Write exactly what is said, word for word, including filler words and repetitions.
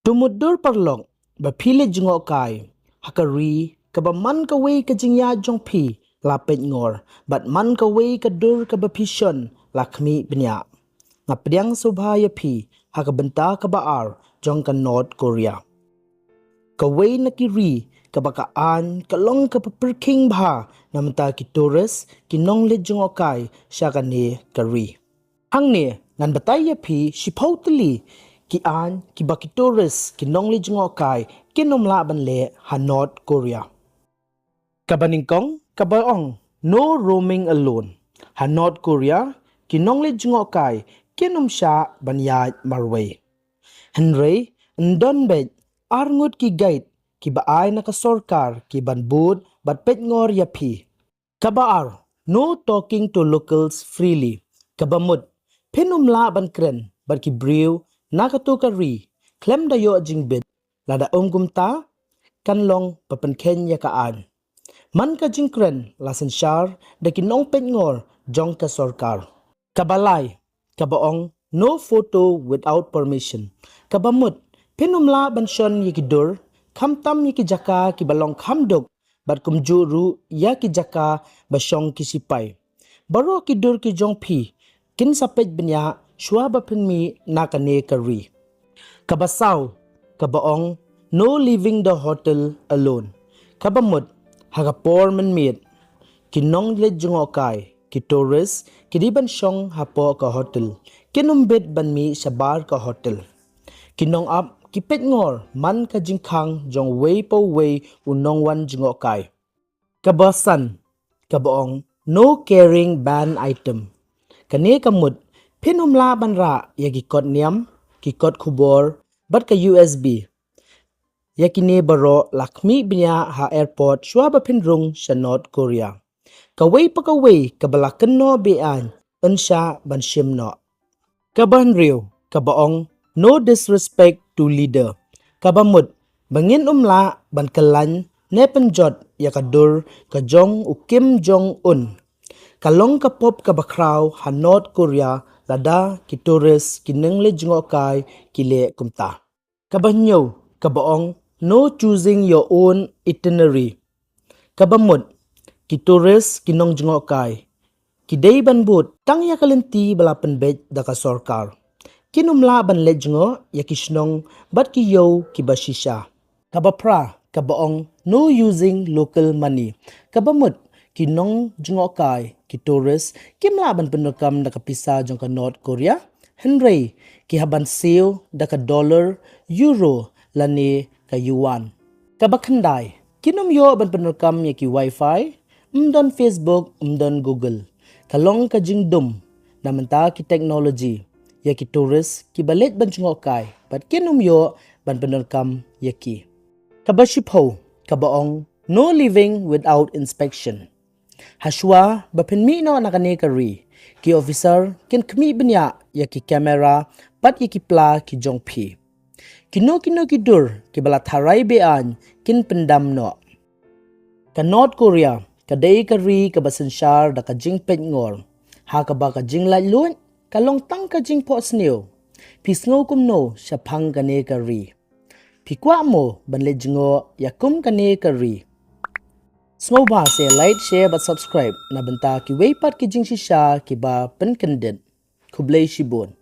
To mutdur paralok ba phi leit jngohkai ha ka ri kaba man kawei ka jingïaid jong phi la peit ngor bad man kawei ka dur kaba phi shon la khmih bniah. Nga pdiang sngewbha ïa phi ha ka bynta kaba ar jong ka North Korea. Kawei na ki ri kaba ka aiñ ka long kaba pyrkhing bha na bynta ki tourist, ki nongleit jngohkai sha kane ka ri. Hangne ngan batai ïa phi shiphew tylli ki aiñ kiba ki tourist, ki nongleit jngohkai kin ym lah ban leh ha North Korea. Kaba nyngkong kaba ong, no roaming alone. Ha North Korea ki nongleit jngohkai kin ym shah ban ïaid marwei. Hynrei yn don beit arngut ki guide kiba ai na ka sorkar ki ban bud bad peit ngor ïa phi. Kaba ar, no talking to locals freely. Kaba mut, phin ym lah ban kren bad ki briew na kato ka ri khlem da ïoh jingbit, lada ym kumta kan long ba pynkheiñ ïa ka aiñ. Man ka jingkren la synshar da ki nongpeit ngor jong ka sorkar. Kaba lai, kaba ong, no photo without permission. Kaba mut, phin ym lah ban shon ïa ki dur, khamtam ïa ki jaka kiba long kham duk bad kumjuh ruh ïa ki jaka ba shong ki sipai. Baroh ki dur ki jong phi kin sa peit bniah shuwa ba phin mih na kane ka ri. Kaba saw, kaba ong, no leaving the hotel alone. Kaba mut, ha ka por mynmiet ki nongleit jngohkai, ki tourist, ki dei ban shong hapoh ka hotel, kin ym bit ban mih shabar ka hotel. Ki nongap ki peit ngor man ka jingkhang jong uwei pa uwei u nongwan jngohkai. Kaba san, kaba ong, no carrying banned item. Kane ka mut, phin ym lah ban rah ïa ki kot niam, ki kot khubor bad ka U S B. Ïa kine baroh la khmih bniah ha airport shuwa ba phin rung sha North Korea. Kawei pa kawei kaba la kynnoh be-aiñ yn shah ban shim noh. Kaba hynriew, kaba ong, no disrespect to leader. Kaba mut, ba ngin ym lah ban kyllain ne pynjot ïa ka dur ka jong u Kim Jong Un. Ka long ka pop kaba khraw ha North Korea lada ki tourist, ki nongleit jngohkai ki leh kumta. Kaba hynñiew, kaba ong, no choosing your own itinerary. Kaba mut, ki tourist, ki nongjngohkai ki dei ban bud tang ïa ka lynti ba la pynbeit da ka sorkar. Kin ym lah ban leit jngoh ïa ki shnong bad ki ïew kiba shisha. Kaba phra, kaba ong, no using local money. Kaba mut, ki nongjngohkai, ki tourist, kim lah ban pyndonkam da ka pisa jong ka North Korea, hynrei ki hap ban siew da ka dollar, euro lane ka yuan. Kaba khyndai, kin ym ïoh ban pyndonkam ïa ki wifi, ym don Facebook, ym don Google. Ka long ka jingdum na bynta ki technology ïa ki tourist kiba leit ban jngohkai bad kin ym ïoh ban pyndonkam ïa ki. Kaba shiphew, kaba ong, no leaving without inspection. Hashuwa ba phin mih noh na kane ka ri, ki officer kin khmih bniah ïa ki camera bad ïa ki pla ki jong phi. Kino kino ki dur kiba la tharai be-aiñ kin pyndam noh. Ka North Korea ka dei ka ri kaba synshar da ka jingpeit ngor, ha kaba ka jinglaitluid ka long tang ka jingphohsniew. Phi sngew kumno shaphang kane ka ri? Phi kwah mo ban leit jngoh ïa kum kane ka ri? Sngewbha sa like, share bad subscribe na bynta kiwei pat ki jingshisha kiba pynkyndit. Khublei shibun.